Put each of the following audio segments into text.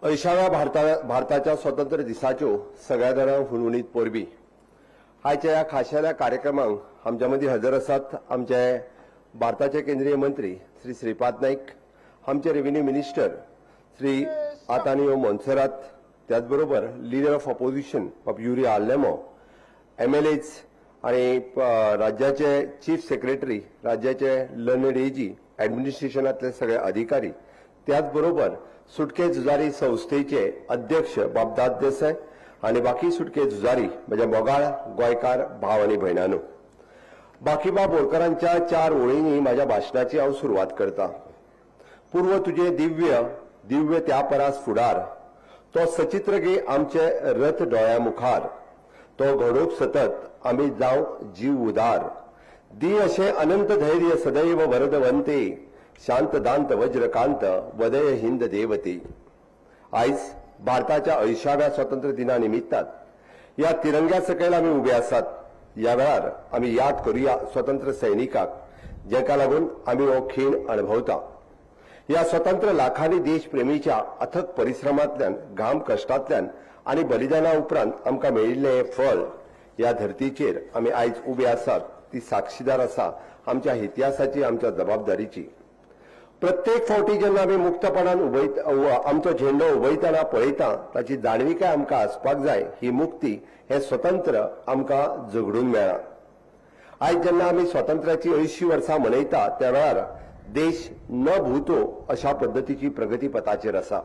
अंयशाव्या भारताच्या स्वातंत्र्य दिसाच्यो सगळ्या जाणांक हुनहुनीत परबी. आयच्या ह्या खाशेल्या कार्यक्रमाक आमच्या मदीं हजर आसात आमचे भारताचे केंद्रीय मंत्री श्री श्रीपाद नाईक, आमचे रेव्हेन्यू मिनिस्टर श्री आंतोनियो मोन्सेरात, त्याच बरोबर लिडर ऑफ ऑपोजिशन बाब युरी आलेमांव, एमएलएज आणि राज्याचे चीफ सेक्रेटरी, राज्याचे लर्नड एजी, ऍडमिनिस्ट्रेशनातले सगळे अधिकारी, त्याच बरोबर सुटके झुजारी संस्थेचे अध्यक्ष बाब दाद देसाय आणि बाकी सुटके झुजारी, म्हज्या मोगाळ गोंयकार भाव आनी भयणांनो, बाकीबाब बोरकरांच्या चार ओळींनी माझ्या भाशणाची हांव सुरवात करता. पूर्व तुझे दिव्य दिव्य त्या परास फुडार, तो सचित्र गे आमचे रथ डोळ्या मुखार, तो घडोवंक सतत आमी जावं जीव उदार, दी अशें अनंत धैर्य सदैव वरदवंते, शांत दांत वज्रकांत वदय हिंद देवते. आयज भारताच्या 80व्या स्वातंत्र्य दिना निमित्तान ह्या तिरंग्या सकयल आमी उबे आसात. ह्या वेळार आमी याद करुया स्वतंत्र सैनिकाक, जेका लागून आमी हो खीण अणभवता. ह्या स्वतंत्र लाखांनी देशप्रेमीच्या अथक परिश्रमांतल्यान, घाम कश्टांतल्यान आनी बलिदाना उपरांत आमकां मेळिल्लें हें फळ. ह्या धर्तीचेर आमी आयज उबे आसात ती साक्षीदार आसा आमच्या इतिहासाची, आमच्या जबाबदारीची. प्रत्येक फावटी जेन्ना आमी मुक्तपणान उबयत आमचो झेंडो उबयतना पळयता, ताची जाणविकाय आमकां आसपाक जाय, ही मुक्ती, हें स्वतंत्र आमकां झगडून मेळ्ळां. आयज जेन्ना आमी स्वातंत्र्याची 80 वर्सां मनयता, त्या वेळार देश न भूतो अशा पद्दतीची प्रगती पथाचेर आसा.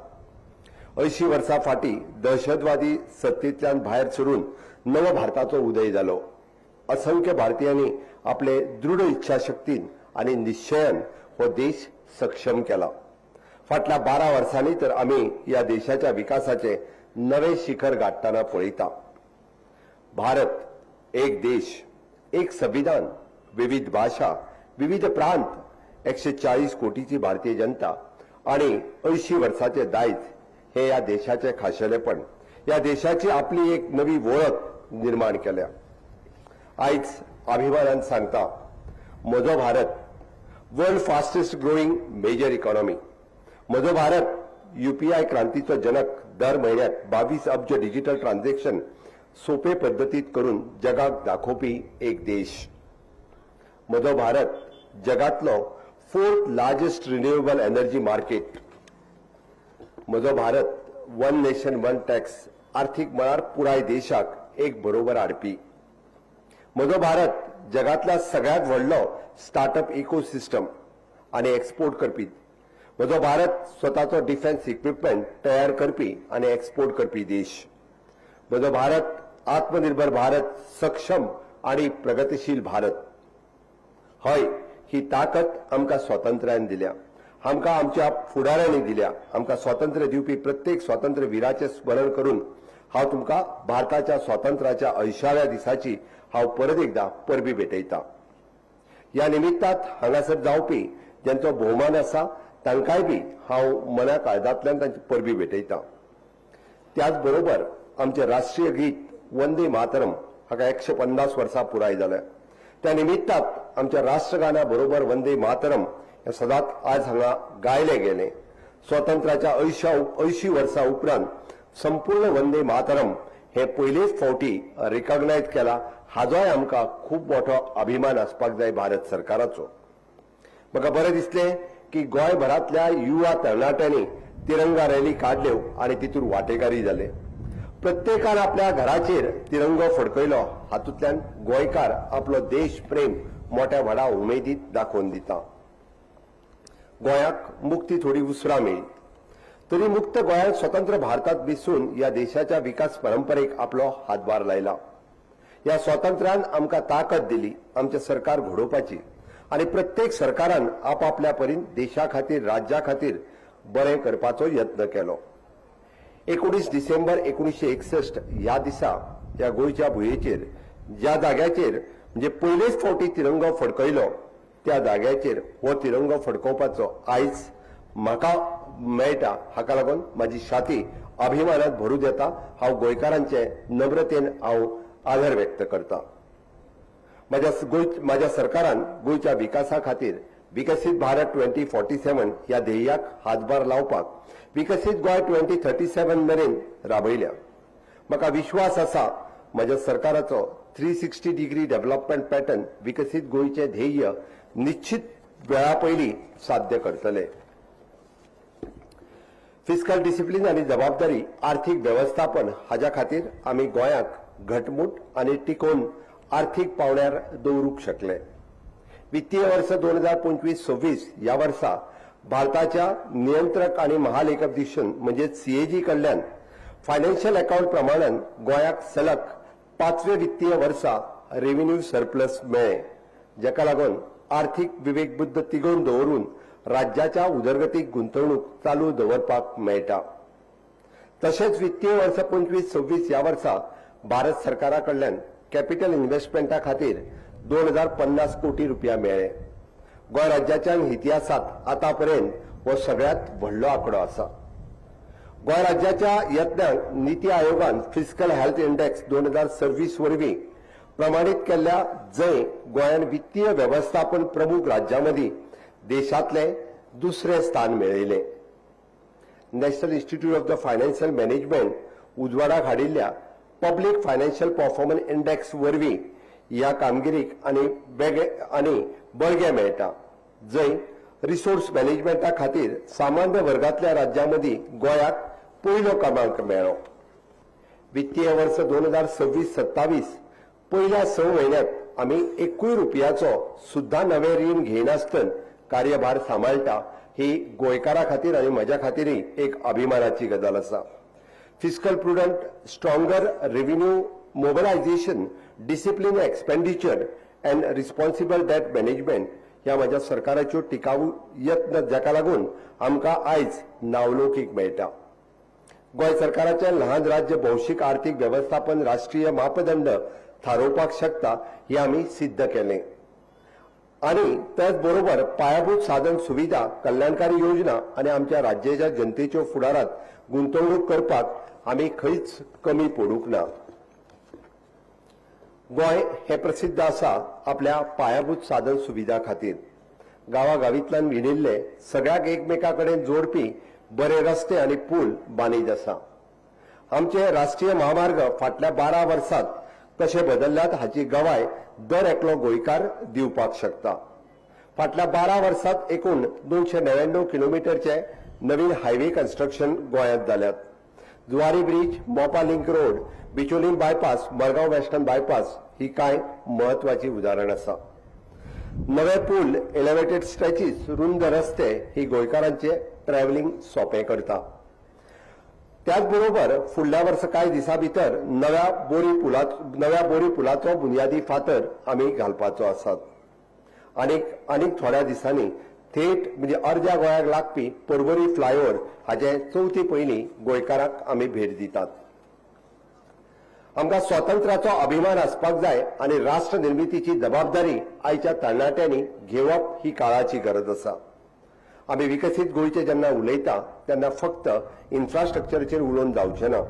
80 वर्सां फाटीं दहशतवादी सत्तेंतल्यान भायर सरून नव भारताचो उदय जालो. असंख्य भारतीयांनी आपले दृढ इच्छाशक्तीन आनी निश्चयान हो देश सक्षम केला. फाटल्या 12 वर्सांनी तर आमी ह्या देशाच्या विकासाचे नवे शिखर गाठतना पळयता. भारत एक देश, एक संविधान, विविध भाषा, विविध प्रांत, 140 कोटीची भारतीय जनता आणि 80 वर्साचे दायज हे ह्या देशाचे खाशेलेपण. ह्या देशाची आपली एक नवी वळख निर्माण केल्या. आयज अभिमानान सांगता, म्हजो Bharat world fastest growing major economy. म्हजो भारत युपीआय क्रांतीचो जनक, दर म्हयन्याक 22 अब्ज डिजिटल ट्रान्झॅक्शन सोपे पद्दतीत करून जगाक दाखोवपी एक देश. म्हजो भारत जगातलो fourth largest renewable energy market. म्हजो Bharat one nation one tax, आर्थीक मळार पुराय देशाक एक बरोबर हाडपी. म्हजो भारत जगातला सगळ्यात व्हडलो स्टार्टअप इकोसिस्टम आणि एक्सपोर्ट करपी. म्हजो भारत स्वताचो डिफेन्स इक्विपमेंट तयार करपी आणि एक्सपोर्ट करपी देश. म्हजो भारत आत्मनिर्भर भारत, सक्षम आणि प्रगतीशील भारत. हय, ही ताकद आमकां स्वातंत्र्यान दिल्या, आमकां आमच्या फुडाऱ्यांनी दिल्या. आमकां स्वातंत्र्य दिवपी प्रत्येक स्वातंत्र्य विराचें स्मरण करून हांव तुमकां भारताच्या स्वातंत्र्याच्या 80व्या दिसाची हांव परत एकदा परबी भेटयता. ह्या निमित्तात हांगासर जावपी ज्यांचो भोवमान आसा, तांकांय बी हांव मना काळजांतल्यान तांची परबी भेटयता. त्याच बरोबर आमचें राष्ट्रीय गीत वंदे मातरम हाका 150 वर्सां पुराय जाल्या. त्या निमित्तात आमच्या राष्ट्रगाना बरोबर वंदे मातरम हें सदांच आज हांगा गायलें गेलें. स्वातंत्र्याच्या 80 वर्सां उपरांत संपूर्ण वंदे मातरम हे पयलेच फावटी रिकॉग्नायज केला, हाजोय आमकां खूब मोठो अभिमान आसपाक जाय भारत सरकाराचो. म्हाका बरें दिसलें की गोंयभरांतल्या युवा तरणाट्यांनी तिरंगा रॅली काडल्यो आनी तितूर वांटेकारी जाले. प्रत्येकान आपल्या घराचेर तिरंगो फडकयलो. हातूंतल्यान गोंयकार आपलो देश प्रेम मोठ्या व्हडा उमेदीत दाखोवन दिता. गोंयाक मुक्ती थोडी उसरां मेळ्ळी तरी मुक्त गोंयांत स्वतंत्र भारतात मिसळून ह्या देशाच्या विकास परंपरेक आपलो हातभार लायला. ह्या स्वातंत्र्यान आमकां ताकद दिली आमचें सरकार घडोवपाची आनी प्रत्येक सरकारान आपापल्या परीन देशा खातीर, राज्या खातीर बरें करपाचो यत्न केलो. 19 डिसेंबर 1961 ह्या दिसा ह्या गोंयच्या भुंयेचेर, ज्या जाग्याचेर म्हणजे पयलेच फावटी तिरंगो फडकयलो, त्या जाग्याचेर हो तिरंगो फडकोवपाचो आयज म्हाका मेळटा. हाका लागून म्हाजी छाती अभिमानात भरून येता. हांव गोंयकारांचे नम्रतेन हांव आदर व्यक्त करता. माझ्या सरकारान गोंयच्या विकासा खातीर विकसीत भारत 2047 ह्या ध्येयाक हातभार लावपाक विकसीत गोंय 2037 मेरेन राबयल्या. म्हाका विश्वास आसा, म्हज्या सरकाराचो 360 degree development pattern विकसीत गोंयचें ध्येय निश्चित वेळा पयलीं साध्य करतले. फिस्कल डिसिप्लीन आनी जबाबदारी आर्थीक वेवस्थापन हाज्या खातीर आमी गोंयाक घटमूट आनी टिकोवन आर्थीक पावंड्यार दवरूंक शकले. वित्तीय वर्स 2025-26 ह्या वर्सा भारताच्या नियंत्रक आनी महालेखापरीक्षण म्हणजेच सीएजी कडल्यान फायनान्शियल अकावंट प्रमाणान गोंयाक सलग पांचवे वित्तीय वर्सा रेव्हेन्यू सरप्लस मेळ्ळें, जाका लागून आर्थीक विवेकबुद्द तिगोवन दवरून राज्याच्या उदरगतीक गुंतवणूक चालू दवरपाक मेळटा. तशेंच वित्तीय वर्स 25-26 ह्या वर्सा भारत सरकारा कडल्यान कॅपिटल इन्व्हेस्टमेंटा खातीर 2050 कोटी रुपया मेळ्ळे. गोंय राज्याच्या इतिहासात आतापर्यंत हो सगळ्यात व्हडलो आंकडो आसा. गोंय राज्याच्या यत्नांक निती आयोगान फिस्कल हेल्थ इंडेक्स 2026 वरवीं प्रमाणीत केल्ल्या, जंय गोंयान वित्तीय वेवस्थापन प्रमुख राज्यां मदीं देशांतलें दुसरें स्थान मेळयलें. National Institute of the Financial Management उजवाडाक हाडिल्ल्या पब्लीक फायनान्शियल परफॉर्मन्स इंडेक्स वरवीं ह्या कामगिरीक आनी वेगळे आनी बळगें मेळटा, जंय रिसोर्स मॅनेजमेंटा खातीर सामान्य वर्गांतल्या राज्यां मदीं गोंयाक पयलो क्रमांक मेळ्ळो. वित्तीय वर्स 2026-27 पयल्या 6 म्हयन्यांत आमी एकूय रुपयाचो सुद्दां नवें रीण घेयनासतना कार्यभार सांबाळटा, ही गोंयकारा खातीर आनी म्हज्या खातीरय एक अभिमानाची गजाल आसा. Fiscal prudent, stronger revenue mobilization, discipline expenditure and responsible debt management ह्या म्हज्या सरकाराच्यो टिकाऊ यत्न, जाका लागून आमकां आयज नावलौकीक मेळटा. गोंय सरकाराचें ल्हान राज्य भौशीक आर्थीक वेवस्थापन राष्ट्रीय मापदंड थारोवपाक शकता हें आमी सिद्ध केलें आनी त्याच बरोबर पायाभूत साधन सुविधा, कल्याणकारी योजना आनी आमच्या राज्याच्या जनतेच्यो फुडारात गुंतवणूक करपाक आमी खंयच कमी पडूंक ना. गोंय हें प्रसिद्ध आसा आपल्या पायाभूत साधन सुविधा खातीर. गांवागांवींतल्यान विणिल्ले, सगळ्याक एकमेका कडेन जोडपी बरे रस्ते आनी पूल बांदीत आसा. आमचे राष्ट्रीय महामार्ग फाटल्या 12 वर्सात कशे बदलल्यात हाची गवाय दर एकलो गोंयकार दिवपाक शकता. फाटल्या 12 वर्सात एकूण 299 किलोमिटरचे नवीन हायवे कन्स्ट्रक्शन गोंयांत जाल्यात. Zuari bridge, Mopa link road, Bicholim bypass, Margao western bypass ही कांय म्हत्वाची उदाहरण आसा. नवे पूल, एलिव्हेटेड स्ट्रेचीस, रुंद रस्ते ही गोंयकारांचे ट्रॅव्हलिंग सोंपें करता. त्याच बरोबर फुडल्या वर्सा कांय दिसां भितर नव्या बोरी पुलाचो बुन्यादी फातर आमी घालपाचो आसात. आनीक आनीक थोड्या दिसांनी थेट म्हणजे अर्द्या गोंयाक लागपी पर्वरी फ्लायओव्हर हाजे चवथी पयलीं गोंयकारांक आमी भेट दितात. आमकां स्वातंत्र्याचो अभिमान आसपाक जाय आनी राष्ट्र निर्मितीची जबाबदारी आयच्या तरणाट्यांनी घेवप ही काळाची गरज आसा. आमी विकसीत गोंयचे जेन्ना उलयता तेन्ना फक्त इन्फ्रास्ट्रक्चराचेर उलोवन जावचें ना.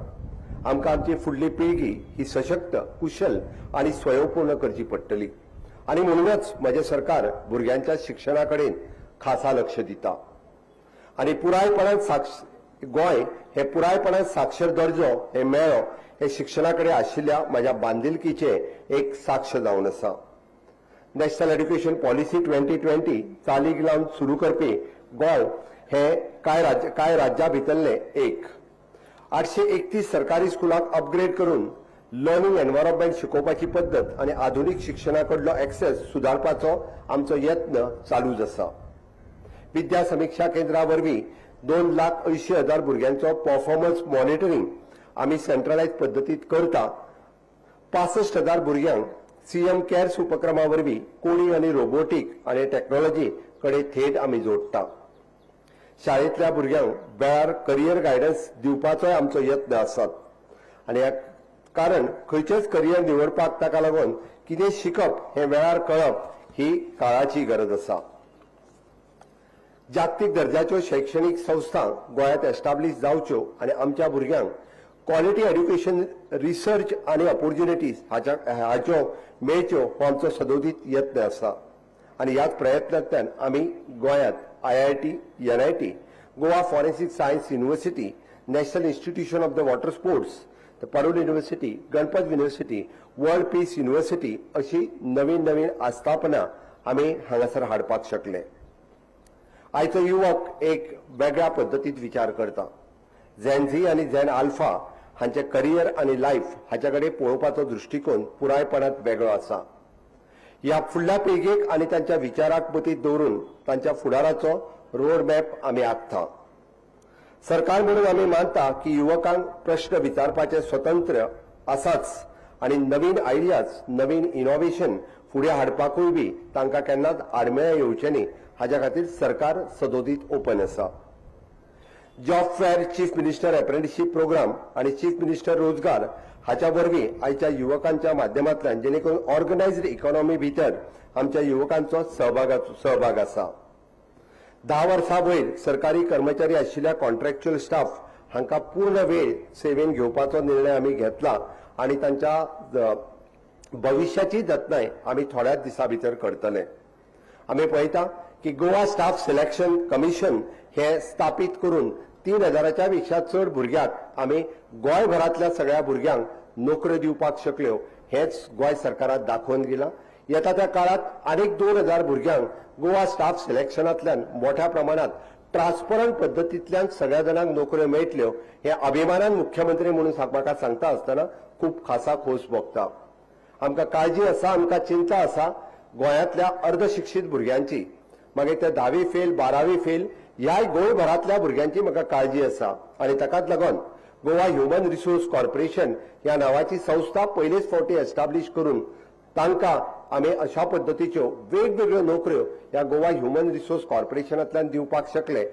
आमकां आमची फुडली पिळगी ही सशक्त, कुशल आनी स्वयंपूर्ण करची पडटली आनी म्हणूनच म्हजें सरकार भुरग्यांच्या शिक्षणा कडेन खासा लक्ष दिता आनी पुरायपणान साक्ष गोंय हे पुरायपणान साक्षर दर्जो हे मेळ्ळो हे शिक्षणा कडेन आशिल्ल्या म्हज्या बांदिलकीचें एक साक्ष जावन आसा. नॅशनल एड्युकेशन पॉलिसी 2020 चालीक लावन सुरू करपी गोंय हे कांय राज्यां भितरलें एक. 831 सरकारी स्कुलांक अपग्रेड करून लर्निंग एनवायरमेंट, शिकोवपाची पद्दत आनी आधुनीक शिक्षणा कडलो एक्सेस सुदारपाचो आमचो यत्न चालूच आसा. विद्या समिक्षा केंद्रा वरवीं 2,80,000 भुरग्यांचो परफॉर्मन्स मॉनिटरींग आमी सेंट्रलायज पद्दतीत करता. 65,000 भुरग्यांक सीएम कॅर्स उपक्रमा वरवीं कोडींग आनी रोबोटीक आनी टॅक्नॉलॉजी कडेन थेट आमी जोडटा. शाळेंतल्या भुरग्यांक वेळार करियर गायडन्स दिवपाचोय आमचो यत्न आसात आनी ह्या कारण खंयचेच करियर निवडपाक ताका लागून कितें शिकप हें वेळार कळप ही काळाची गरज आसा. जागतीक दर्जाच्यो शैक्षणीक संस्था गोंयांत एस्टाब्लीश जावच्यो आनी आमच्या भुरग्यांक क्वॉलिटी एड्युकेशन, रिसर्च आनी ऑपॉर्च्युनिटीज हाच्यो मेळच्यो हो आमचो सदोदीत यत्न आसा. आनी ह्याच प्रयत्नांतल्यान आमी गोंयांत IIT, NIT, Goa Forensic Science University, National Institution of the Water Sports, the Parul University, Ganpat University, World Peace University अशी नवीन नवीन आस्थापनां आमी हांगासर हाडपाक शकले. आयचो युवक एक वेगळ्या पद्दतीत विचार करता. झॅन झी आनी झॅन आल्फा हांचे करियर आनी लायफ हाच्या कडेन पळोवपाचो दृश्टिकोन पुरायपणात वेगळो आसा. ह्या फुडल्या पिळगेक आनी तांच्या विचाराक मतींत दवरून तांच्या फुडाराचो रोड मॅप आमी आंखता. सरकार म्हणून आमी मानता की युवकांक प्रश्न विचारपाचें स्वतंत्र आसाच आनी नवीन आयडियाज, नवीन इनोव्हेशन फुडें हाडपाकूय बी तांकां केन्नाच आडमेळें येवचें न्ही हाज्या खातीर सरकार सदोदीत ओपन आसा. Job fair, Chief Minister Apprenticeship Programme आनी चीफ मिनिस्टर रोजगार हाच्या वरवीं आयच्या युवकांच्या माध्यमांतल्यान जेणे करून ऑर्गनायज्ड इकॉनॉमी भितर आमच्या युवकांचो सहभाग आसा. 10 वर्सां वयर सरकारी कर्मचारी आशिल्ल्या कॉन्ट्रॅक्च्युअल स्टाफ हांकां पूर्ण वेळ सेवेन घेवपाचो निर्णय आमी घेतला आनी तांच्या भविश्याची जतनाय आमी थोड्याच दिसां भितर करतले. आमी पळयता की गोवा स्टाफ सिलेक्शन कमिशन हे स्थापीत करून 3000च्या पेक्षा चड भुरग्यांक आमी गोंयभरांतल्या सगळ्या भुरग्यांक नोकऱ्यो दिवपाक शकल्यो, हेच गोंय सरकाराक दाखोवन दिलां. येता त्या काळात आनीक 2000 भुरग्यांक गोवा स्टाफ सिलेक्शनांतल्यान मोठ्या प्रमाणात ट्रान्सपरंट पद्दतींतल्यान सगळ्या जाणांक नोकऱ्यो मेळटल्यो, हे अभिमानान मुख्यमंत्री म्हणून म्हाका सांगता आसतना खूब खासा खोस भोगता. आमकां काळजी आसा, आमकां चिंता आसा गोंयांतल्या अर्धशिक्षीत भुरग्यांची. मागीर ते 10वी फेल, 12वी फेल, ह्याय गोंयभरांतल्या भुरग्यांची म्हाका काळजी आसा आनी ताकाच लागून गोवा ह्युमन रिसोर्स कॉर्पोरेशन ह्या नांवाची संस्था पयलेच फावटी एस्टाब्लीश करून तांकां आमी अशा पद्दतीच्यो वेगवेगळ्यो नोकऱ्यो ह्या गोवा ह्युमन रिसोर्स कॉर्पोरेशनांतल्यान दिवपाक शकले.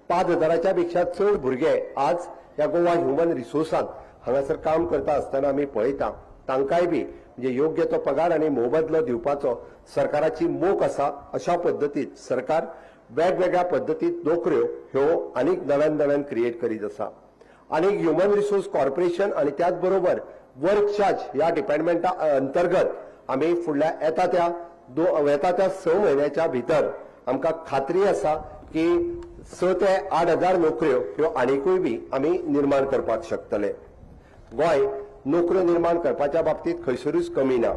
5000च्या पेक्षा चड भुरगे आज ह्या गोवा ह्युमन रिसोर्सांत हांगासर काम करता आसतना आमी पळयता. तांकांय बी म्हणजे योग्य तो पगार आनी मोबदलो दिवपाचो सरकाराची मोख आसा. अशा पद्दतीत सरकार वेगवेगळ्या पद्दतीत नोकऱ्यो ह्यो आनीक नव्यान नव्यान क्रिएट करीत आसा. आनीक ह्युमन रिसोर्स कॉर्पोरेशन आनी त्याच बरोबर वर्क चार्ज ह्या डिपार्टमेंटा अंतर्गत आमी फुडल्या येता त्या 6 म्हयन्याच्या भितर आमकां खात्री आसा की 6 ते 8 हजार नोकऱ्यो ह्यो आनिकूय बी आमी निर्माण करपाक शकतले. गोंय नोकऱ्यो निर्माण करपाच्या बाबतीत खंयसरूच कमी ना.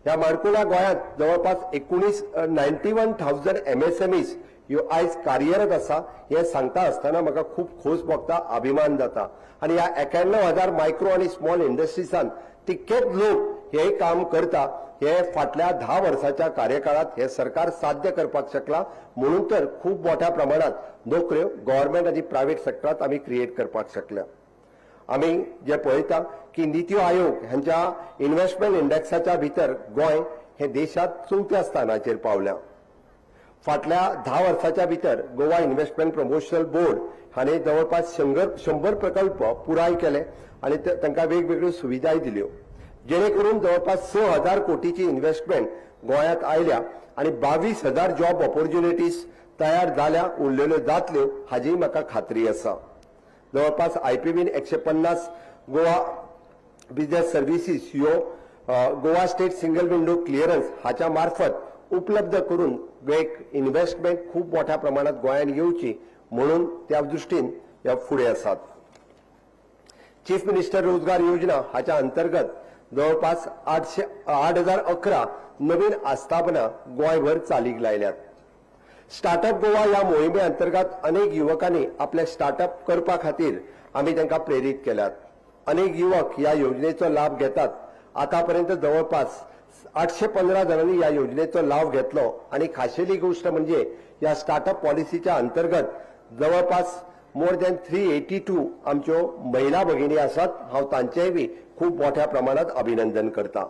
ह्या माडकुल्या गोंयांत जवळपास 19, 91,000 एमएसएमईज ह्यो आयज कार्यरत आसा हें सांगता आसतना म्हाका खूब खोस भोगता, अभिमान जाता. आनी ह्या 91,000 मायक्रो आनी स्मॉल इंडस्ट्रीजान तितकेच लोक हे काम करता, हे फाटल्या 10 वर्साच्या कार्यकाळात हे सरकार साध्य करपाक शकला. म्हणून तर खूब मोठ्या प्रमाणात नोकऱ्यो गव्हर्मेंट आनी प्रायव्हेट सेक्टरात आमी क्रिएट करपाक शकल्या. आमी जे पळयता की निती आयोग हांच्या इन्व्हेस्टमेंट इंडेक्साच्या भितर गोंय हे देशात चवथ्या स्थानाचेर पावल्या. फाटल्या 10 वर्साच्या भितर गोवा इन्व्हेस्टमेंट प्रमोशनल बोर्ड हाणें जवळपास 100 प्रकल्प पुराय केले आनी तांकां वेगवेगळ्यो सुविधाय दिल्यो, जेणे करून जवळपास 6000 कोटीची इन्व्हेस्टमेंट गोंयांत आयल्या आनी 22,000 जॉब ऑपॉर्च्युनिटीज तयार जाल्या, उरलेल्यो जातल्यो हाजीय म्हाका खात्री आसा. जवळपास आयपीबीन 150 गोवा बिझनेस सर्व्हिसीस ह्यो Goa State Single Window Clearance हाच्या मार्फत उपलब्ध करून एक इन्व्हेस्टमेंट खूब मोठ्या प्रमाणात गोंयांत येवची म्हणून त्या दृश्टीन ह्या फुडें आसात. चीफ मिनिस्टर रोजगार योजना हाच्या अंतर्गत जवळपास 8,011 नवीन आस्थापनां गोंयभर चालीक लायल्यात. स्टार्टअप गोवा ह्या मोहिमे अंतर्गत अनेक युवकांनी आपले स्टार्टअप करपा खातीर आमी तांकां प्रेरीत केल्यात. अनेक युवक ह्या योजनेचो लाभ घेतात. आतापर्यंत जवळपास 815 जाणांनी ह्या योजनेचो लाभ घेतलो आनी खाशेली गोष्ट म्हणजे ह्या स्टार्टअप पॉलिसीच्या अंतर्गत जवळपास मोर दॅन 382 आमच्यो महिला भगिनी आसात. हांव तांचेय बी खूब मोठ्या प्रमाणात अभिनंदन करता.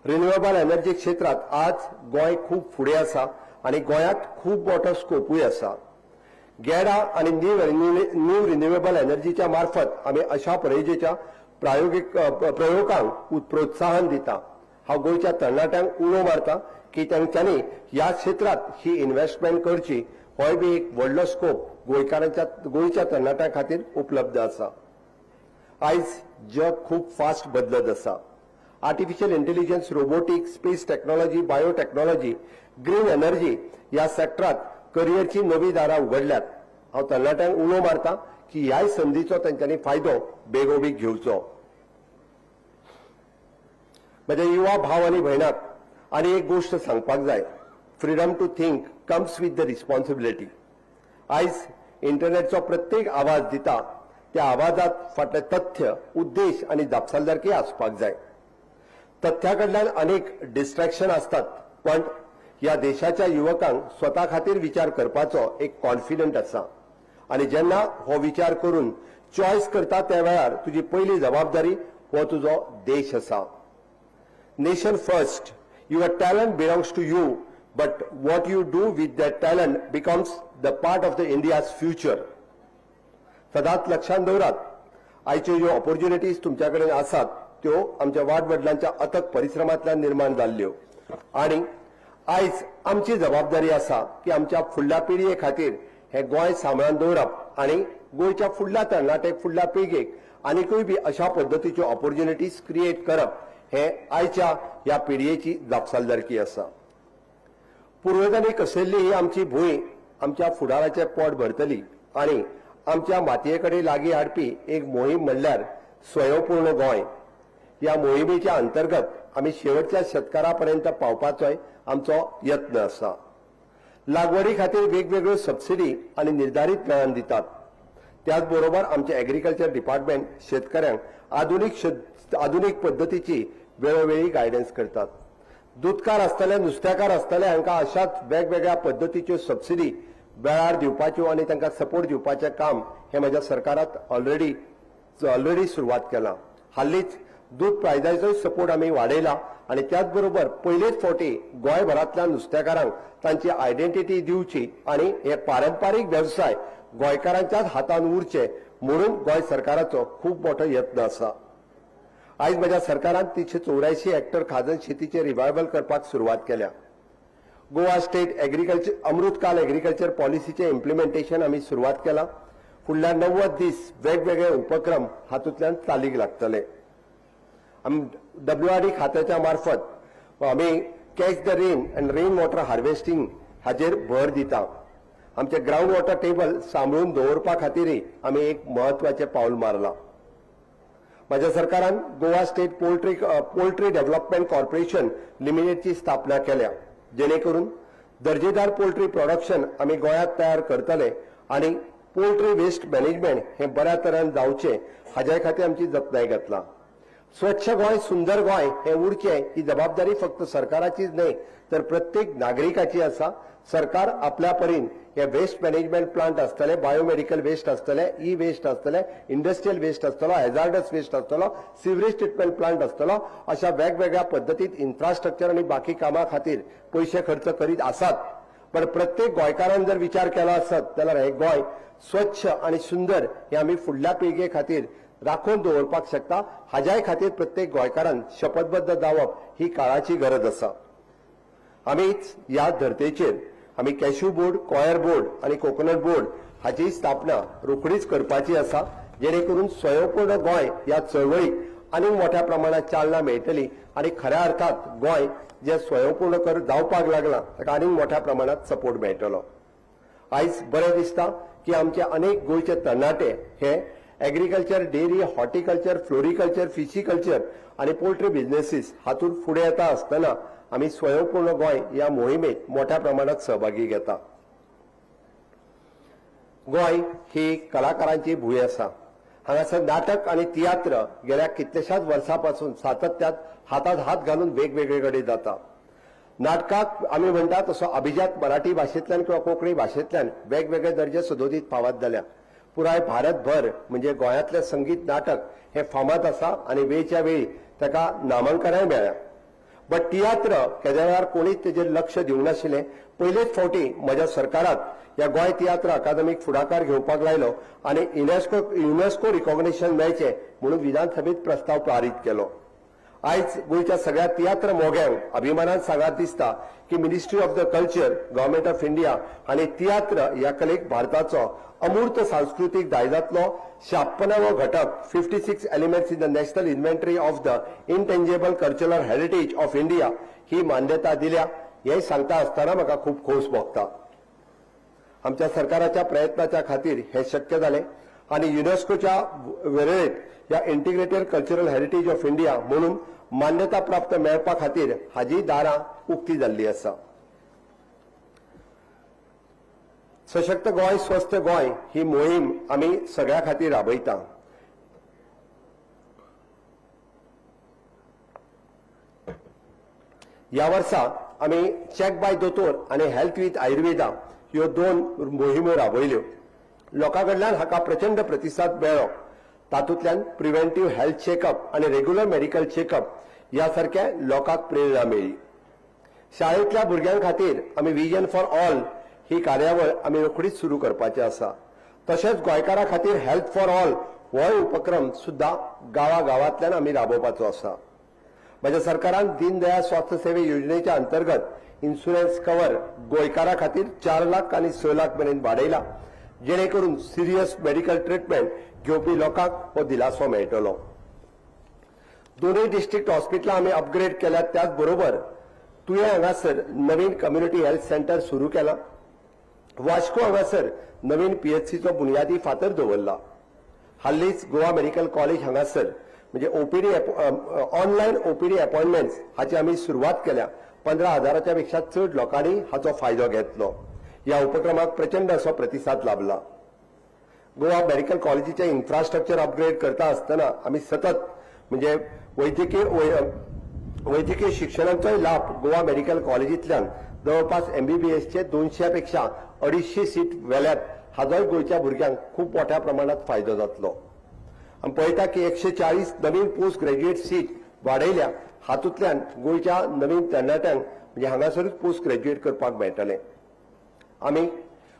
रिन्युएबल एनर्जी क्षेत्रात आज गोंय खूब फुडें आसा आनी गोंयांत खूब मोठो स्कोपूय आसा. गेडा आनी न्यू रिन्युएबल एनर्जीच्या मार्फत आमी अशा परेजेच्या प्रायोगिक प्रयोगांक प्रोत्साहन दिता. हांव गोंयच्या तरणाट्यांक उलो मारता की तांच्यांनी ह्या क्षेत्रात ही इन्व्हेस्टमेंट करची. होय बी एक व्हडलो स्कोप गोंयकारांच्या, गोंयच्या तरणाट्यां खातीर उपलब्ध आसा. आयज जग खूब फास्ट बदलत आसा. Artificial intelligence, robotics, space technology, biotechnology green energy ह्या सेक्टरात करियरची नवी दारां उगडल्यात. हांव तरणाट्यांक उलो मारता की ह्याय संदीचो तांच्यांनी फायदो बेगोबेग घेवचो. म्हज्या युवा भाव आनी भयणाक आनी एक गोश्ट सांगपाक जाय. Freedom to think comes with the responsibility. आयज इंटरनेटचो प्रत्येक आवाज दिता त्या आवाजात फाटलें तथ्य, उद्देश आनी जापसालदारकी आसपाक जाय. तथ्या कडल्यान अनेक डिस्ट्रॅक्शन आसतात, पण ह्या देशाच्या युवकांक स्वता खातीर विचार करपाचो एक कॉन्फिडंट आसा आनी जेन्ना हो विचार करून चॉयस करता, त्या वेळार तुजी पयली जबाबदारी हो तुजो देश आसा. Nation first. Your talent belongs to you, but what you do with that talent becomes the part of the India's future. सदांच लक्षात दवरात, आयच्यो ज्यो ऑपॉर्च्युनिटीज तुमच्या कडेन आसात, त्यो आमच्या वाडवडिलांच्या अथक परिश्रमांतल्यान निर्माण जाल्ल्यो आनी आयज आमची जबाबदारी आसा की आमच्या फुडल्या पिळगे खातीर हें गोंय सांबाळून दवरप आनी गोंयच्या फुडल्या तरणाट्याक, फुडल्या पिळगेक आनिकूय बी अशा पद्दतीच्यो ऑपॉर्च्युनिटीज क्रिएट करप हें आयच्या ह्या पिळगेची जापसालदारकी आसा. पुर्वजांनी कसयल्ली ही आमची भूंय आमच्या फुडाराचें पोट भरतली आनी आमच्या मातये कडेन लागीं हाडपी एक मोहीम म्हणल्यार स्वयंपूर्ण गोंय. ह्या मोहिमेच्या अंतर्गत आमी शेवटच्या शेतकारा पर्यंत पावपाचोय आमचो यत्न आसा. लागवडी खातीर वेगवेगळ्यो सबसिडी आनी निर्धारीत वेळान दितात. त्याच बरोबर आमचे एग्रीकल्चर डिपार्टमेंट शेतकऱ्यांक आधुनीक पद्दतीची वेळोवेळी गायडन्स करतात. दुदकार आसतले, नुस्त्याकार आसतले, हांकां अशाच वेगवेगळ्या पद्दतीच्यो सबसिडी वेळार दिवपाच्यो आनी तांकां सपोर्ट दिवपाचें काम हें म्हज्या सरकारात ऑलरेडी सुरवात केलां. हालींच दूद प्रायजाचोय सपोर्ट आमी वाडयला आनी त्याच बरोबर पयलेच फावटी गोंयभरांतल्या नुस्तेकारांक तांची आयडेंटिटी दिवची आनी हे पारंपारीक वेवसाय गोंयकारांच्याच हातान उरचे म्हणून गोंय सरकाराचो खूब मोठो यत्न आसा. आयज म्हज्या सरकारान 384 हेक्टर खाजन शेतीचे रिवायवल करपाक सुरवात केल्या. Goa state agriculture Amritkaal agriculture पॉलिसीचें इम्प्लिमेंटेशन आमी सुरवात केलां. फुडल्या 90 दीस वेगवेगळे उपक्रम हातूंतल्यान चालीक लागतले. आमी डब्ल्यूआरडी खात्याच्या मार्फत आमी catch the rain and rain water harvesting हाचेर भर दिता. आमचे ग्रावंड वॉटर टेबल सांबाळून दवरपा खातीरय आमी एक म्हत्वाचें पावल मारलां. म्हज्या सरकारान Goa state poultry development corporation लिमिटेडची स्थापना केल्या, जेणे करून दर्जेदार पोल्ट्री प्रोडक्शन आमी गोंयांत तयार करतले आनी पोल्ट्री वेस्ट मॅनेजमेंट हें बऱ्या तरेन जावचें हाज्या खातीर आमची जतनाय घेतला. स्वच्छ गोंय, सुंदर गोंय हें उरचें ही जबाबदारी फक्त सरकाराचीच न्हय, तर प्रत्येक नागरिकाची आसा. सरकार आपल्या परीन हे वेस्ट मॅनेजमेंट प्लांट आसतले, बायोमेडिकल वेस्ट आसतले, ई वेस्ट आसतले, इंडस्ट्रियल वेस्ट आसतलो, हॅझार्डस वेस्ट आसतलो, सिवरेज ट्रिटमेंट प्लांट आसतलो, अशा वेगवेगळ्या पद्दतीत इन्फ्रास्ट्रक्चर आनी बाकी कामां खातीर पयशे खर्च करीत आसात. पण प्रत्येक गोंयकारान जर विचार केलो आसत जाल्यार हे गोंय स्वच्छ आनी सुंदर हे आमी फुडल्या पिळगे खातीर राखून दवरपाक शकता. हाज्याय खातीर प्रत्येक गोंयकारान शपथबद्ध जावप ही काळाची गरज आसा. आमीच ह्या धर्तेचेर आमी कॅश्यू बोर्ड, कॉयर बोर्ड आनी कोकोनट बोर्ड हाची स्थापना रोखडीच करपाची आसा, जेणे करून स्वयंपूर्ण गोंय ह्या चळवळीक आनीक मोठ्या प्रमाणात चालना मेळटली आनी खऱ्या अर्थात गोंय जे स्वयंपूर्ण कर जावपाक लागलां, ताका आनीक मोठ्या प्रमाणात सपोर्ट मेळटलो. आयज बरें दिसता की आमचे अनेक गोंयचे तरणाटे हे agriculture, dairy, horticulture, floriculture, pisciculture आनी पोल्ट्री बिझनेसीस हातूंत फुडें येता आसतना आमी स्वयंपूर्ण गोंय ह्या मोहिमेत मोठ्या प्रमाणात सहभागी घेता. गोंय ही कलाकारांची भूंय आसा. हांगासर नाटक आनी तियात्र गेल्या कितल्याशाच वर्सां पासून सातत्यात हातात हात घालून वेगवेगळे कडेन जाता. नाटकाक आमी म्हणटा तसो अभिजात मराठी भाशेंतल्यान किंवा कोंकणी भाशेंतल्यान वेगवेगळे दर्जे सदोदीत फावत जाल्या. पुराय भारतभर म्हणजे गोंयांतलें संगीत नाटक हें फामाद आसा आनी वेळच्या वेळी ताका नामांकनाय मेळ्ळ्या. बट तियात्र केद्या वेळार कोणीच तेजेर लक्ष दिवंक नाशिल्लें. पयलेच फावटी म्हज्या सरकारात ह्या गोंय तियात्र अकादमीक फुडाकार घेवपाक लायलो आनी युनेस्को रिकॉग्निशन मेळचें म्हणून विधानसभेत प्रस्ताव पारीत केलो. आयज गोंयच्या सगळ्या तियात्र मोग्यांक अभिमानान सांगात दिसता की Ministry of the Culture, Government of India आनी तियात्र ह्या कलेक भारताचो अमूर्त सांस्कृतीक दायजांतलो 56वो घटक, 56 elements in the National Inventory of the Intangible Cultural Heritage of India, ही मान्यता दिल्या. हें सांगता आसतना म्हाका खूब खोस भोगता. आमच्या सरकाराच्या प्रयत्नाच्या खातीर हें शक्य जालें आनी युनेस्कोच्या वेळेरेंत ह्या integrated cultural heritage of India म्हणून मान्यता प्राप्त मेळपा खातीर हाजी दारां उक्ती जाल्ली आसा. सशक्त गोंय स्वस्थ गोंय ही मोहीम आमी सगळ्या खातीर राबयता. ह्या वर्सा आमी चॅक बाय दोतोर आनी हेल्थ विथ आयुर्वेदा ह्यो दोन मोहिमो राबयल्यो. लोकां कडल्यान हाका प्रचंड प्रतिसाद मेळ्ळो. तातूंतल्यान प्रिव्हेंटीव हेल्थ चेकअप आनी रेग्युलर मेडिकल चेकअप ह्या सारक्या लोकांक प्रेरणा मेळ्ळी. शाळेंतल्या भुरग्यां खातीर आमी विजन फॉर ऑल ही कार्यावळ आमी रोखडीच सुरू करपाची आसा. तशेंच गोंयकारां खातीर हेल्थ फॉर ऑल होय उपक्रम सुद्दां गांवागांवांतल्यान आमी राबोवपाचो आसा. म्हज्या सरकारान दीनदयाळ स्वास्थ्य सेवे योजनेच्या अंतर्गत इन्शुरन्स कवर गोंयकारां खातीर 4 लाख आनी 6 लाख मेरेन वाडयला, जेणे करून सिरियस मेडिकल ट्रिटमेंट घेवपी लोकांक हो दिलासो मेळटलो. दोनूय डिस्ट्रिक्ट हॉस्पिटलां आमी अपग्रेड केल्यात. त्याच बरोबर तुयें हांगासर नवीन कम्युनिटी हेल्थ सेंटर सुरू केलां. वास्को हांगासर नवीन पीएचसीचो बुनियादी फातर दवरला. हालींच गोवा मेडिकल कॉलेज हांगासर म्हणजे ओपीडी, ऑनलायन ओपीडी अपॉयंटमेंट्स हाची आमी सुरवात केल्या. 15,000च्या पेक्षा चड लोकांनी हाचो फायदो घेतलो. ह्या उपक्रमाक प्रचंड असो प्रतिसाद लाभला. गोवा मेडिकल कॉलेजीचें इन्फ्रास्ट्रक्चर अपग्रेड करता आसतना आमी सतत म्हणजे वैद्यकीय शिक्षणाचोय लाभ गोवा मेडिकल कॉलेजींतल्यान जवळपास एमबीबीएसचे 200 पेक्षा 250 सीट व्हेल्यात. हाजोय गोंयच्या भुरग्यांक खूब मोठ्या प्रमाणात फायदो जातलो. आमी पळयता की 140 नवीन पोस्ट ग्रॅज्युएट सीट वाडयल्या. हातूंतल्यान गोंयच्या नवीन तरणाट्यांक म्हणजे हांगासरूच पोस्ट ग्रॅज्युएट करपाक मेळटलें. आमी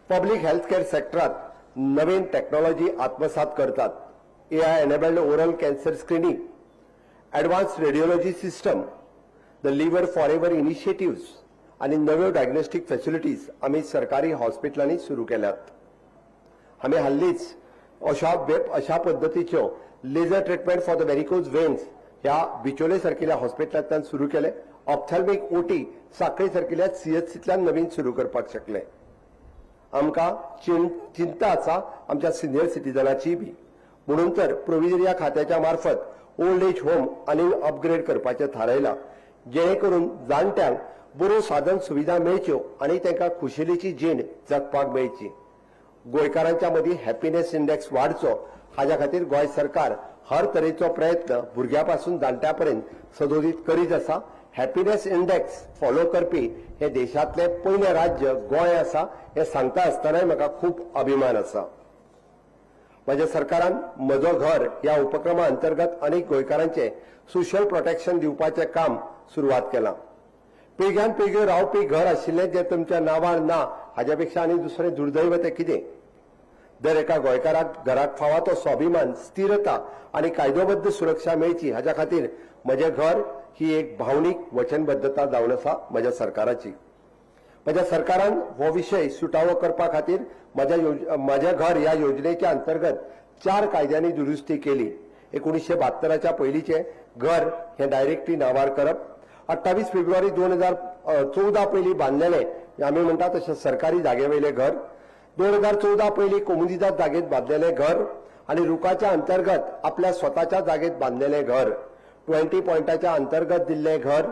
पब्लीक हेल्थ केअर सेक्टरात नवीन टॅक्नॉलॉजी आत्मसात करतात. AI enabled oral cancer screening, advance radiology system, the liver forever initiatives आनी नव्यो डायग्नोस्टीक फॅसिलिटीज आमी सरकारी हॉस्पिटलांनी सुरू केल्यात. आमी हाल्लीच अशा पद्दतीच्यो laser treatment for the varicose veins ह्या बिचोले सारकिल्या हॉस्पिटलांतल्यान सुरू केले. ऑप्थॅल्मिक ओटी साखळी सारकिल्या सीएचसींतल्यान नवीन सुरू करपाक शकले. आमकां चिंता आसा आमच्या सिनियर सिटीजनाची बी, म्हणून तर प्रोविजन ह्या खात्याच्या मार्फत ओल्ड एज होम आनी अपग्रेड करपाचें थारायलां, जेणे करून जाणट्यांक बऱ्यो साधन सुविधा मेळच्यो आनी तांकां खुशेलीची जीण जगपाक मेळची. गोंयकारांच्या मदीं हॅपिनेस इंडेक्स वाडचो हाज्या खातीर गोंय सरकार हर तरेचो प्रयत्न भुरग्यां पासून जाणट्या पर्यंत सदोदीत करीत आसा. हॅपिनेस इंडेक्स फॉलो करपी हे देशांतलें पयलें राज्य गोंय आसा हें सांगता आसतनाय म्हाका खूब अभिमान आसा. म्हज्या सरकारान म्हजो घर ह्या उपक्रमा अंतर्गत अनेक गोंयकारांचे सोशल प्रोटेक्शन दिवपाचें काम सुरवात केलां. पिळग्यान पिळग्यो रावपी घर आशिल्लें जें तुमच्या नांवार ना, हाज्या पेक्षा आनी दुसरें दुर्दैव तें कितें? दर एका गोंयकाराक घराक फावा तो स्वाभिमान, स्थिरता आनी कायदोबद्द सुरक्षा मेळची हाज्या खातीर म्हजें घर ही एक भावनीक वचनबद्धता जावन आसा म्हज्या सरकाराची. म्हज्या सरकारान हो विशय सुटावो करपा खातीर म्हज्या घर ह्या योजनेच्या अंतर्गत 4 कायद्यांनी दुरुस्ती केली. 1972च्या पयलींचें घर हें डायरेक्टली नांवार करप, 28 फेब्रुवारी 2014 पयलीं बांदलेलें आमी म्हणटा तशें सरकारी जागे वयलें घर, 2014 पयलीं कोमुनिदाद जागेंत बांदलेलें घर आनी रुखाच्या अंतर्गत आपल्या स्वताच्या जागेंत बांदलेलें घर, 20 पॉयंटाच्या अंतर्गत दिल्लें घर,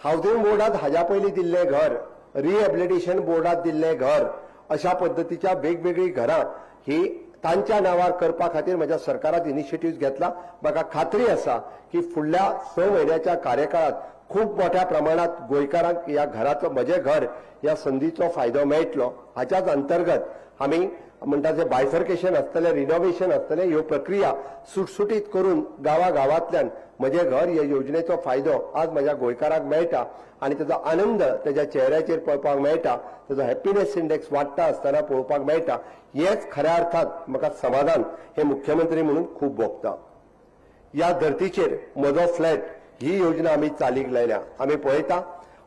हावजींग बोर्डात हाज्या पयलीं दिल्लें घर, रिहॅबिलिटेशन बोर्डात दिल्लें घर, अशा पद्दतीच्या वेगवेगळीं घरां ही तांच्या नांवार करपा खातीर म्हज्या सरकारान इनिशिएटीव घेतला. म्हाका खात्री आसा की फुडल्या 6 म्हयन्याच्या कार्यकाळात खूब मोठ्या प्रमाणात गोंयकारांक ह्या घराचो, म्हजें घर ह्या संदीचो फायदो मेळटलो. हाच्याच अंतर्गत आमी म्हणटा जे बायफर्केशन आसतलें, रिनोव्हेशन आसतलें, ह्यो प्रक्रिया सुटसुटीत करून गांवागांवांतल्यान म्हजें घर हे योजनेचो फायदो आज म्हज्या गोंयकारांक मेळटा आनी ताजो आनंद ताज्या चेहऱ्याचेर पळोवपाक मेळटा, ताजो हॅपिनेस इंडेक्स वाडटा आसतना पळोवपाक मेळटा. हेंच खऱ्या अर्थात म्हाका समाधान हे मुख्यमंत्री म्हणून खूब भोगता. ह्या धर्तीचेर म्हजो फ्लॅट ही योजना आमी चालीक लायल्या. आमी पळयता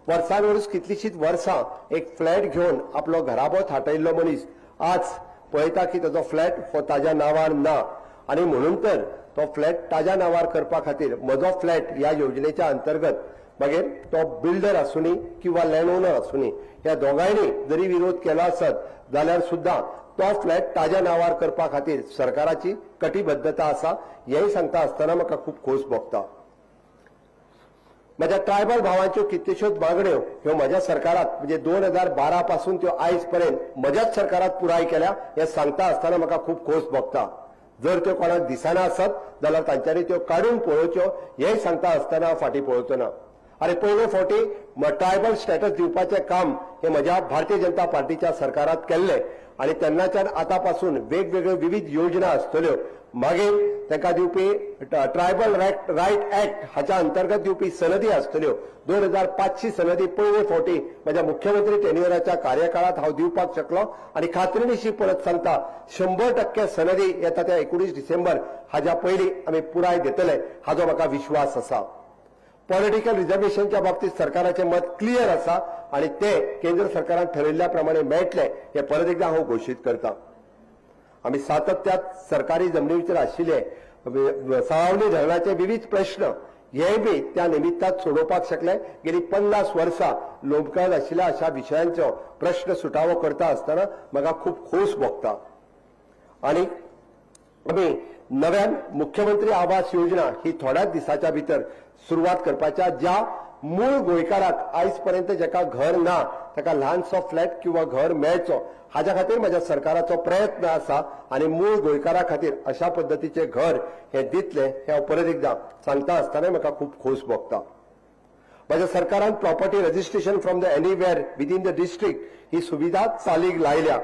वर्सान वर्स कितलीशींच वर्सां एक फ्लॅट घेवन आपलो घराबो थाटयल्लो मनीस आज पळयता की ताजो फ्लॅट हो ताज्या नांवार ना आनी म्हणून तर तो फ्लॅट ताज्या नांवार करपा खातीर म्हजो फ्लॅट ह्या योजनेच्या अंतर्गत मागीर तो बिल्डर आसुनी किंवा लँड ओनर आसुनी, ह्या दोगांयनी जरी विरोध केलो आसत जाल्यार सुद्दां तो फ्लॅट ताज्या नांवार करपा खातीर सरकाराची कटिबद्धता आसा, हेंय सांगता आसतना म्हाका खूब खोस भोगता. म्हज्या ट्रायबल भावांच्यो कितल्योश्योच मागण्यो ह्यो म्हज्या सरकारात, म्हणजे 2012 पासून त्यो आयज पर्यंत म्हज्याच सरकारात पुराय केल्या, हें सांगता आसतना म्हाका खूब खोस भोगता. जर त्यो कोणाक दिसना आसत जाल्यार तांच्यांनी त्यो काडून पळोवच्यो, हेंय सांगता आसतना हांव फाटीं पळोवचो ना. आनी पयले फावटी ट्रायबल स्टेटस दिवपाचें काम हें म्हज्या भारतीय जनता पार्टीच्या सरकारात केल्लें आनी तेन्नाच्यान आतां पासून वेगवेगळ्यो विविध योजना आसतल्यो. मागीर तांकां दिवपी ट्रायबल रायट ऍक्ट हाच्या अंतर्गत दिवपी सनदी आसतल्यो. 2500 सनदी पयले फावटी म्हज्या मुख्यमंत्री टेन्युअराच्या कार्यकाळात हांव दिवपाक शकलो आनी खात्रीनिशी परत सांगता, 100% सनदी येता त्या 19 डिसेंबर हाज्या पयलीं आमी पुराय दितले, हाजो म्हाका विश्वास आसा. पॉलिटिकल रिझर्वेशनच्या बाबतीत सरकाराचें मत क्लियर आसा आनी ते केंद्र सरकारान ठरयल्ल्या प्रमाणे मेळटले, हे परत एकदा हांव घोशीत करता. आमी सातत्यात सरकारी जमनीचेर आशिल्ले साळावली धरणाचे विविध प्रश्न हे बी त्या निमित्तात सोडोवपाक शकले. गेली 50 वर्सां लोंबकळत आशिल्ल्या अशा विशयांचो प्रश्न सुटावो करता आसतना म्हाका खूब खोस भोगता. आनी आमी नव्यान मुख्यमंत्री आवास योजना ही थोड्याच दिसाच्या भितर सुरवात करपाच्या, ज्या मूळ गोंयकाराक आयज पर्यंत जेका घर ना ताका ल्हानसो फ्लॅट किंवा घर मेळचो हाज्या खातीर म्हज्या सरकाराचो प्रयत्न आसा आनी मूळ गोंयकारा खातीर अशा पद्दतीचें घर हें दितले, हें हांव परत एकदां सांगता आसतना म्हाका खूब खोस भोगता. म्हज्या सरकारान property registration from the anywhere within the district ही सुविधा चालीक लायल्या.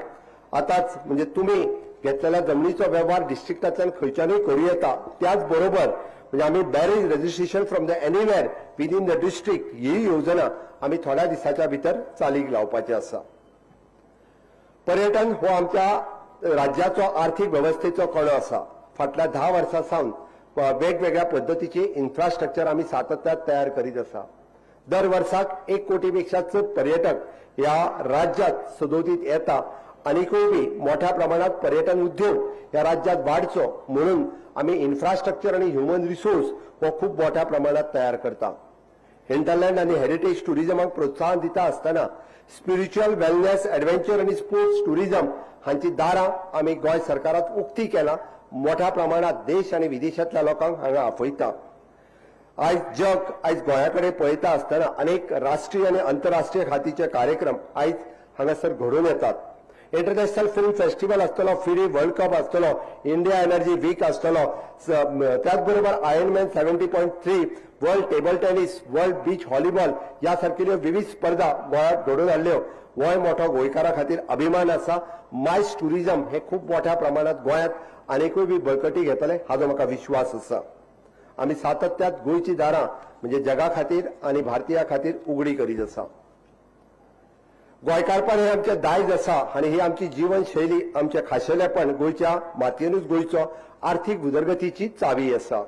आतांच म्हणजे तुमी घेतलेल्या जमनीचो वेव्हार डिस्ट्रिक्टांतल्यान खंयच्यानूय करूं येता. त्याच बरोबर म्हणजे आमी marriage registration from the anywhere within the district ही योजना आमी थोड्या दिसाच्या भितर चालीक लावपाची आसा. पर्यटन हो आमच्या राज्याचो आर्थीक वेवस्थेचो कणो आसा. फाटल्या 10 वर्सां सावन वेगवेगळ्या पद्दतीची इन्फ्रास्ट्रक्चर आमी सातत्यात तयार करीत आसा. दर वर्साक 1 कोटी पेक्षा चड पर्यटक ह्या राज्यात सदोदीत येता आनीकूय बी मोठ्या प्रमाणात पर्यटन उद्योग ह्या राज्यात वाडचो म्हणून आमी इन्फ्रास्ट्रक्चर आनी ह्युमन रिसोर्स हो खूब मोठ्या प्रमाणात तयार करता. हिंटरलँड आनी हेरिटेज टुरिझमाक प्रोत्साहन दिता आसतना स्पिरिच्युअल वेलनेस, एडव्हेंचर आनी स्पोर्ट्स टुरिझम हांची दारां आमी गोंय सरकारात उक्ती केला. मोठ्या प्रमाणात देश आनी विदेशांतल्या लोकांक हांगा आपयता. आयज जग आयज गोंया कडेन पळयता आसतना अनेक राष्ट्रीय आनी आंतरराष्ट्रीय खातीचे कार्यक्रम आयज हांगासर घडोवन येतात. इंटरनॅशनल फिल्म फेस्टिवल आसतलो, फिडी वर्ल्ड कप आसतलो, इंडिया एनर्जी वीक आसतलो, त्याच बरोबर Ironman 70.3, World Table Tennis, World Beach Volleyball ह्या सारकिल्यो विविध स्पर्धा गोंयांत घडोवन हाडल्यो. होय मोठो गोंयकारा खातीर अभिमान आसा. मायस टुरिझम हे खूब मोठ्या प्रमाणात गोंयांत आनीकूय बी बळकटी घेतले, हाजो म्हाका विश्वास आसा. आमी सातत्यात गोंयची दारां म्हणजे जगा खातीर आनी भारतीया खातीर उगडी करीत आसा. गोंयकारपण हे आमचें दायज आसा आनी ही आमची जीवनशैली, आमचें खाशेलेपण गोंयच्या मातयेनूच गोंयचो आर्थीक उदरगतीची चावी आसा.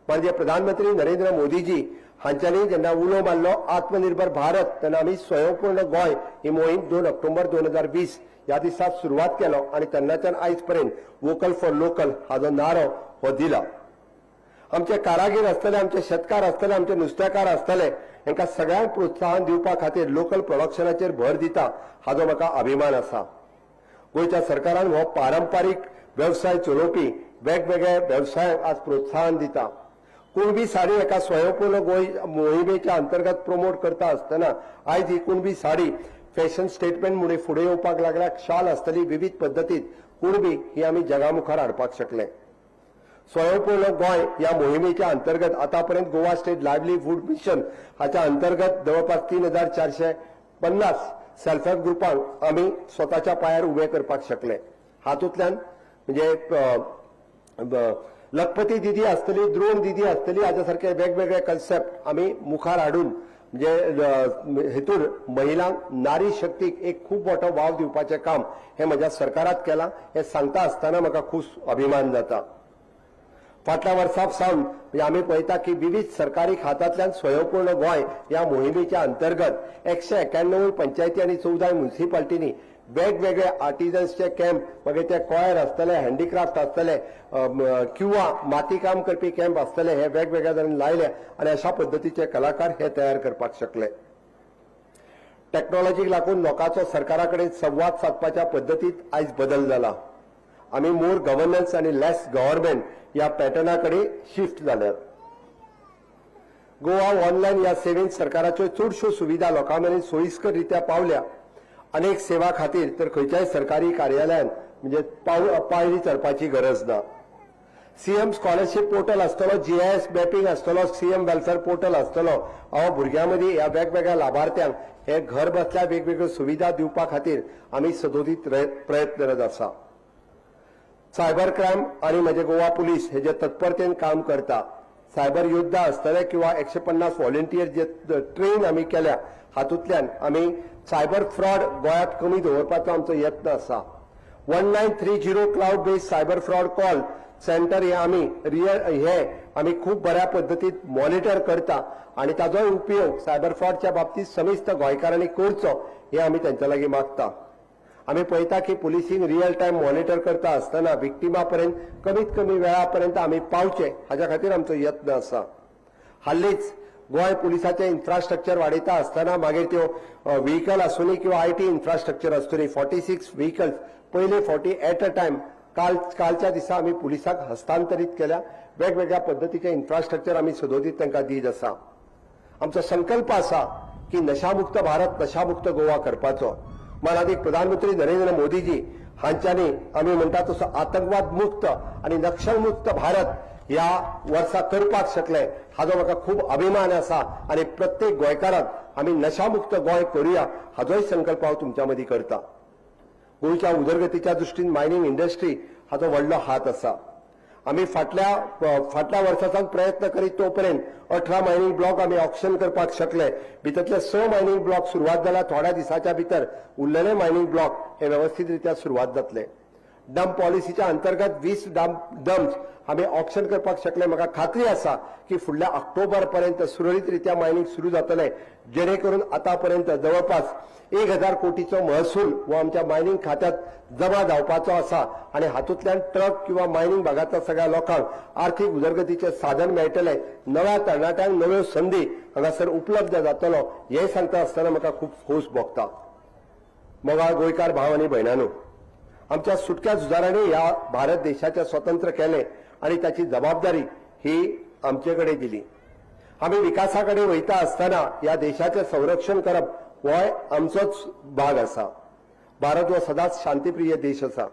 म्हणजे प्रधानमंत्री नरेंद्र मोदीजी हांच्यांनी जेन्ना उलो मारलो आत्मनिर्भर भारत, तेन्ना आमी स्वयंपूर्ण गोंय ही मोहीम 2 ऑक्टोबर 2020 ह्या दिसा सुरवात केलो आनी तेन्नाच्यान आयज पर्यंत वोकल फॉर लोकल हाजो नारो हो दिला. आमचे कारागीर आसतले, आमचे शेतकार आसतले, आमचे नुस्तेकार आसतले, हांकां सगळ्यांक प्रोत्साहन दिवपा खातीर लोकल प्रोडक्शनाचेर भर दिता, हाजो म्हाका अभिमान आसा. गोंयच्या सरकारान हो पारंपारीक वेवसाय चलोवपी वेगवेगळे वेवसायांक आज प्रोत्साहन दिता. कुणबी साडी एका स्वयंपूर्ण गोंय मोहिमेच्या अंतर्गत प्रमोट करता आसतना आयज ही कुणबी साडी फॅशन स्टेटमेंट म्हणून फुडें येवपाक लागल्या. शाल आसतली, विविध पद्दतीत कुणबी ही आमी जगा मुखार हाडपाक शकले. स्वयंपूर्ण गोंय ह्या मोहिमेच्या अंतर्गत आतापर्यंत गोवा स्टेट लायव्हलीहूड मिशन हाच्या अंतर्गत जवळपास 3450 सेल्फ हेल्प ग्रुपांक आमी स्वताच्या पांयार उबे करपाक शकले. हातूंतल्यान म्हणजे लखपती दिदी आसतली, द्रोण दिदी आसतली, हाज्या सारखे वेगवेगळे कन्सेप्ट आमी मुखार हाडून म्हणजे हेतून महिलांक, नारी शक्तीक एक खूब मोठो वाव दिवपाचें काम हें म्हज्या सरकारात केलां, हें सांगता आसतना म्हाका खूब अभिमान जाता. फाटल्या वर्सा सावन म्हणजे आमी पळयता की विविध सरकारी खात्यांतल्यान स्वयंपूर्ण गोंय ह्या मोहिमेच्या अंतर्गत 191 पंचायती आनी 14 म्युन्सिपाल्टींनी वेगवेगळे आर्टिजन्सचे कॅम्प, मागीर ते कॉयर आसतले, हँडीक्राफ्ट आसतले किंवा मातीकाम करपी कॅम्प आसतले, हे वेगवेगळ्या जाणांनी लायले आनी अशा पद्दतीचे कलाकार हे तयार करपाक शकले. टॅक्नॉलॉजीक लागून लोकांचो सरकारा कडेन संवाद सादपाच्या पद्दतीत आयज बदल जाला. आमी मोर गव्हर्नन्स आनी लेस गव्हर्नमेंट ह्या पॅटर्ना कडेन शिफ्ट जाल्यात. गोवा ऑनलायन ह्या सेवेंत सरकाराच्यो चडश्यो सुविधा लोकां मेरेन सोयीस्कर रित्या पावल्या. अनेक सेवा खातीर तर खंयच्याय सरकारी कार्यालयान म्हणजे पायरी चडपाची गरज ना. सीएम स्कॉलरशीप पोर्टल आसतलो, जीआयएस मॅपिंग आसतलो, सीएम वेलफेअर पोर्टल आसतलो. हांव भुरग्यां मदीं ह्या वेगवेगळ्या लाभार्थ्यांक हे घर बसल्या वेगवेगळ्यो सुविधा दिवपा खातीर आमी सदोदीत प्रयत्नरत आसा. सायबर क्रायम आणि म्हजे गोवा पुलीस हे जे तत्परतेन काम करता, सायबर योद्धा आसतले किंवा 150 व्हॉलेंटियर जे ट्रेन आमी केल्या, हातूंतल्यान आमी सायबर फ्रॉड गोंयांत कमी दवरपाचो आमचो यत्न आसा. 1930 cloud based cyber fraud call center हे आमी रियल हे आमी खूब बऱ्या पद्दतीन मॉनिटर करता आनी ताजोय उपयोग सायबर फ्रॉडच्या बाबतींत समेस्त गोंयकारांनी करचो हे आमी तेंच्या लागीं मागता. आमी पळयता की पुलिसींग रियल टायम मॉनिटर करता आसतना विक्टिमा पर्यंत कमीत कमी वेळा पर्यंत आमी पावचे हाज्या खातीर आमचो यत्न आसा. हालींच गोंय पुलिसाचें इन्फ्रास्ट्रक्चर वाडयता आसतना, मागीर त्यो व्हिकल आसूनी किंवा IT infrastructure आसूनी, 46 व्हिकल्स पयले 40 एट अ टायम कालच्या दिसा आमी पुलिसाक हस्तांतरीत केल्या. वेगवेगळ्या पद्दतीचें इन्फ्रास्ट्रक्चर आमी सदोदीत तांकां दीत आसा. आमचो संकल्प आसा की नशामुक्त भारत, नशामुक्त गोवा करपाचो. मानादीक प्रधानमंत्री नरेंद्र मोदीजी हांच्यांनी आमी म्हणटा तसो आतंकवाद मुक्त आनी नक्षलमुक्त भारत ह्या वर्सा करपाक शकले, हाजो म्हाका खूब अभिमान आसा आनी प्रत्येक गोंयकाराक आमी नशामुक्त गोंय करुया हाजोय संकल्प हांव तुमच्या मदीं करता. गोंयच्या उदरगतीच्या दृश्टीन मायनिंग इंडस्ट्री हाचो व्हडलो हात आसा. आमी फाटल्या फाटल्या वर्सा सावन प्रयत्न करीत तो पर्यंत 18 मायनिंग ब्लॉक आमी ऑक्शन करपाक शकले. भितरले स मायनिंग ब्लॉक सुरवात जाल्या. थोड्या दिसाच्या भितर उरलेले मायनिंग ब्लॉक हे वेवस्थीत रित्या सुरवात जातले. डंप पॉलिसीच्या अंतर्गत 20 डंप्स आमी ऑक्शन करपाक शकले. म्हाका खात्री आसा की फुडल्या ऑक्टोबर पर्यंत सुरळीत रित्या मायनिंग सुरू जातले, जेणे करून आतापर्यंत जवळपास 1000 कोटीचो महसूल हो आमच्या मायनिंग खात्यात जमा जावपाचो आसा आनी हातूंतल्यान ट्रक किंवा मायनिंग भागांतल्या सगळ्या लोकांक आर्थीक उदरगतीचे साधन मेळटले, नव्या तरणाट्यांक नव्यो संदी हांगासर उपलब्ध जातलो हें सांगता आसतना म्हाका खूब खोस भोगता. मोगाळ गोंयकार भाव आनी भयणांनो, आमच्या सुटक्या झुजाऱ्यांनी ह्या भारत देशाचे स्वतंत्र केले आणि त्याची जबाबदारी ही आमचे कडेन दिली. आमी विकासा कडेन वयता आसतना ह्या देशाचें संरक्षण करप होय आमचोच भाग आसा. भारत हो सदांच शांतीप्रिय देश आसा,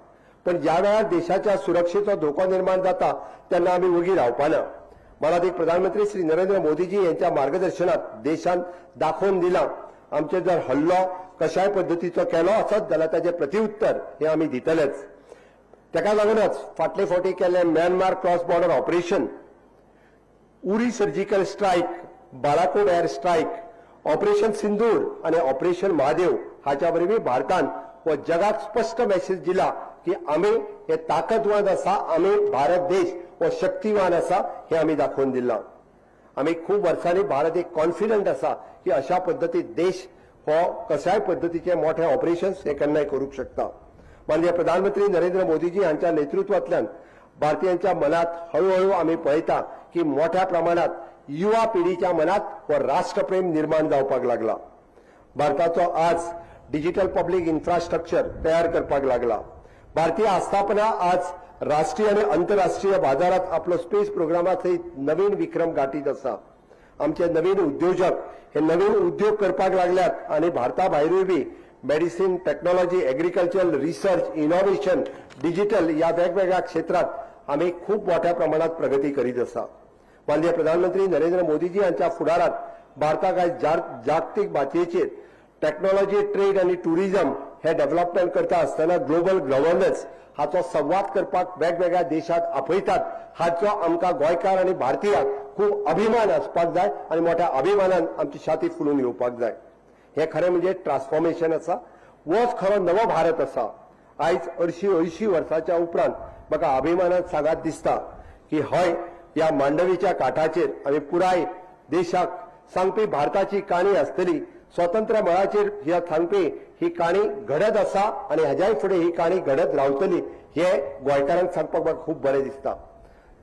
पण ज्या वेळार देशाच्या सुरक्षेचो धोको निर्माण जाता तेन्ना आमी वगी रावपाना. मानादीक प्रधानमंत्री श्री नरेंद्र मोदीजी यांच्या मार्गदर्शनात देशान दाखोवन दिलां, आमचेर जर हल्लो कशाय पद्दतीचो केलो आसत जाल्यार ताजें प्रतिउत्तर हें आमी दितलेच. ताका लागूनच फाटले फावटी केल्लें Myanmar cross border operation, Uri surgical strike, Balakot air strike, Operation Sindoor आनी ऑपरेशन महादेव हाच्या वरवीं भारतान हो जगाक स्पश्ट मेसेज दिला की आमी हे ताकदवान आसा, आमी भारत देश हो शक्तिवान आसा हें आमी दाखोवन दिलां. आमी खूब वर्सांनी भारत एक कॉन्फिडंट आसा की अशा पद्दतीत देश हो कशाय पद्दतीचे मोठे ऑपरेशन्स हे केन्नाय करूंक शकता. माननीय प्रधानमंत्री नरेंद्र मोदीजी हांच्या नेतृत्वांतल्यान भारतीयांच्या मनात हळूहळू आमी पळयता की मोठ्या प्रमाणात युवा पिढीच्या मनात हो राष्ट्रप्रेम निर्माण जावपाक लागला. भारताचो आज डिजिटल पब्लीक इन्फ्रास्ट्रक्चर तयार करपाक लागला. भारतीय आस्थापना आज राष्ट्रीय आणि आंतरराष्ट्रीय बाजारात आपलो स्पेस प्रोग्रामा सहित नवीन विक्रम गाठीत आसा. आमचे नवीन उद्योजक हे नवीन उद्योग करपाक लागल्यात आणि भारता भायरूय बी medicine, technology, agriculture, research, innovation, digital या वेगवेगळ्या क्षेत्रात आमी खूप मोठ्या प्रमाणात प्रगती करीत आसा. माननीय प्रधानमंत्री नरेंद्र मोदीजी हांच्या फुडारात भारताक आयज जागतीक मातयेचेर टेक्नॉलॉजी, ट्रेड आनी टुरिझम हे डेव्हलपमेंट करता आसतना ग्लोबल गव्हर्नन्स हाचो संवाद करपाक वेगवेगळ्या देशात आपयतात, हाचो आमकां गोंयकार आनी भारतीयांक खूब अभिमान आसपाक जाय आनी मोठ्या अभिमानान आमची छाती फुलून येवपाक जाय. हे खरें म्हणजे ट्रान्सफॉर्मेशन आसा, होच खरो नवो भारत आसा. आयज 80 वर्साच्या उपरांत म्हाका अभिमानान सांगात दिसता की हय, ह्या मांडवीच्या काठाचेर आमी पुराय देशाक सांगपी भारताची काणी आसतली. स्वातंत्र्य मळाचेर ह्या सांगपी ही काणी घडत आसा आनी हाज्याय फुडें ही काणी घडत रावतली हे गोंयकारांक सांगपाक म्हाका खूब बरें दिसता.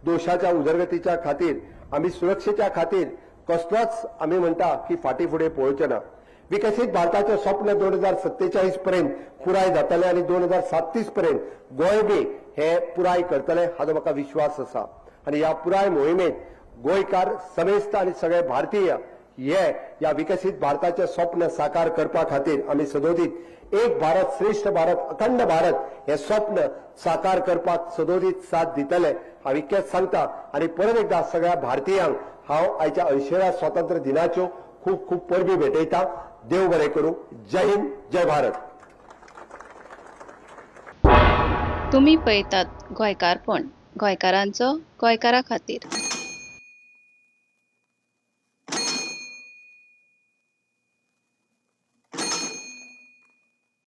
देशाच्या उदरगतीच्या खातीर आमी सुरक्षेच्या खातीर कसलोच आमी म्हणटा की फाटीं फुडें पळोवचे ना. विकसीत भारताचें स्वप्न 2047 पर्यंत पुराय जातलें आनी 2037 पर्यंत गोंय बी हें पुराय करतलें हाजो म्हाका विश्वास आसा. आनी ह्या पुराय मोहिमेंत गोंयकार समेस्त आनी सगळे भारतीय हे ह्या विकसीत भारताचें स्वप्न साकार करपा खातीर आमी सदोदीत एक भारत श्रेष्ठ भारत अखंड भारत हें स्वप्न साकार करपाक सदोदीत साथ दितले हांव इतकेंच सांगता. आनी परत एकदां सगळ्या भारतीयांक हांव आयच्या 80व्या स्वातंत्र्य दिनाच्यो खूब खूब परबी भेटयता. देव बरें करूं. जय हिंद, जय भारत. तुमी पळयतात गोंयकारपण, गोंयकारांचो गोंयकारा खातीर.